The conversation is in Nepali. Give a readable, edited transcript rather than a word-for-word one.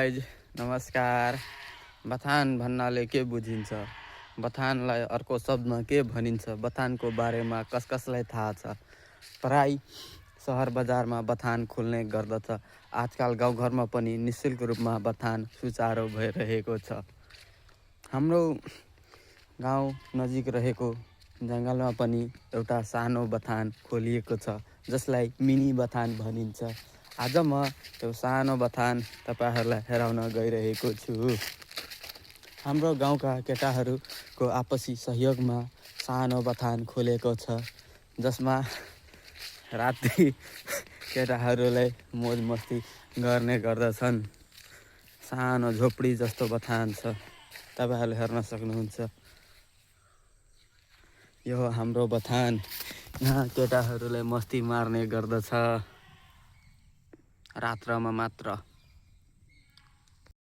गाइज नमस्कार। बथान भन्नाले के बुझिन्छ, बथानलाई अर्को शब्दमा के भनिन्छ, बथानको बारेमा कसलाई थाहा छ। प्राय सहर बजारमा बथान खुल्ने गर्दछ। आजकल गाउँघरमा पनि निःशुल्क रूपमा बथान सुचारू भइरहेको छ। हाम्रो गाउँ नजिक रहेको जङ्गलमा पनि एउटा सानो बथान खोलिएको छ, जसलाई मिनी बथान भनिन्छ। आज म त्यो सानो बथान तपाईहरूलाई हेराउन गइरहेको छु। हाम्रो गाउँका केटाहरूको आपसी सहयोगमा सानो बथान खोलेको छ, जसमा राति केटाहरूले मोज मस्ती गर्ने गर्दछन्। सानो झोपडी जस्तो बथान छ, तपाईहरूले हेर्न सक्नुहुन्छ। यो हाम्रो बथान, यहाँ केटाहरूले मस्ती मार्ने गर्दछ रात्रमा मात्र।